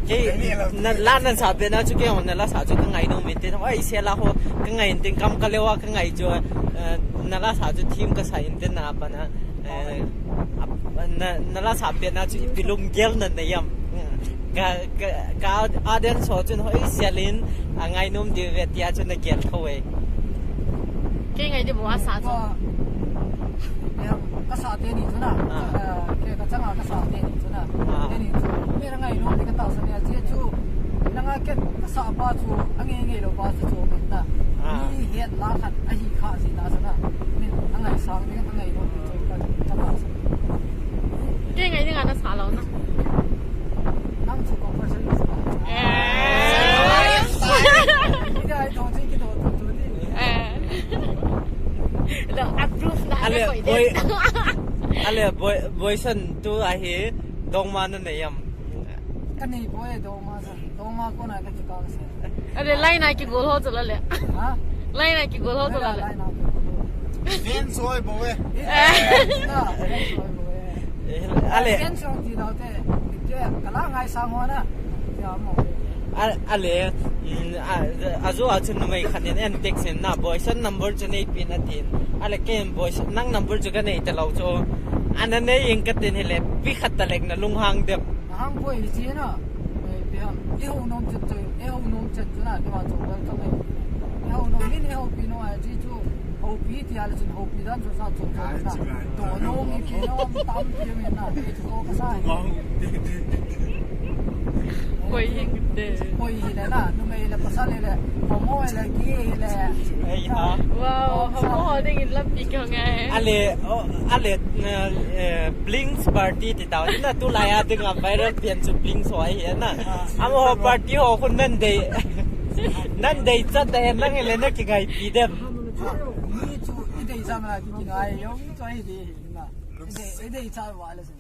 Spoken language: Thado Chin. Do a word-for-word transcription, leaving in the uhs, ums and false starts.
Kei, na, la na sa be na chu kei, na la sa chu ka ngai nom in tin. Oi, se la ho, ka ngai in tin kam ka lewa ka ngai chu, eh, na la sa chu thim ka sa in tin na pa na, eh, ap-, na, na la sa be na chu ipi lunggel na nei am. Ka, ka, ka audience ho chun hoi sial in, a ngai nom diu ve tia chu na gel tho e. Kei ngai di bo a sa chu. Ka, em, ka sa te ni chu na. Ah. Eh, kei ka changa ka sa te ni chu na. Ah. Te ni chu. Kei na ngai nom di ka ta sa ni a chi chu. Na nga ken ka sa pa chu, a ngai ngai lo pa chu chu min ta. Ah. Mi het la khat a hi kha si ta sa na. Min a ngai sang ni ka ngai nom di chu ka, ka ta sa. Kei ngai ni nga na sa lo na. Nang chu compulsory sa. Eh. Kei ai to chi ki to to to ni. Eh. Lo approve na. Ale, na koi boy. De. Ale, boy, boy san tu ahi dongma na nei am. Ka nei boy dongma san. Dongma ko na ka chu ka se. Ale, lai na ki gol ho chu la le. Ha? Lai na ki gol ho chu la le. Lai na ki gol ho. Fan soi bo e. Eh. Na, fan soi bo e. Eh, ale. Fan soi ti dau te. Ke, ka la ngai sang ho na. Ya mo. A, ale, mm, a, a zo a chun numei khat in en text in na boy san number chu nei pi na tin. Ale ken boy san nang number chu ka nei ta lo chu. Ana nei ing ka tin hile pi khat ta lek na lunghang dem. Hang boy hi chi na. Boy pi ham. I ho nom chet chu, i ho nom chet chu na, ni wa chu welcome e. I ho nom ni, i ho pi no a chi chu. Hopi ti a le chun hopi dan chu sa chu chu na. To no mi pi no tam pi mi na. Pi chu ko ka sa. Koi hing te. Koi hi le na, numei le pasal le, homo le gay le. Ei ha. Wow, homo ho ding in lampi kyo ngai. Ale, o, ale, eh, eh, Blinks party ti tao. Na tu lai a ding a viral pian chu Blinks ho ahi na. Ama ho party ho khun nan dei. Nan dei chat da hen lang le na ki ngai pi dem. Ni chu i dei jam la ki ngai yo. Choi di na. Ide, ide icha wa le se.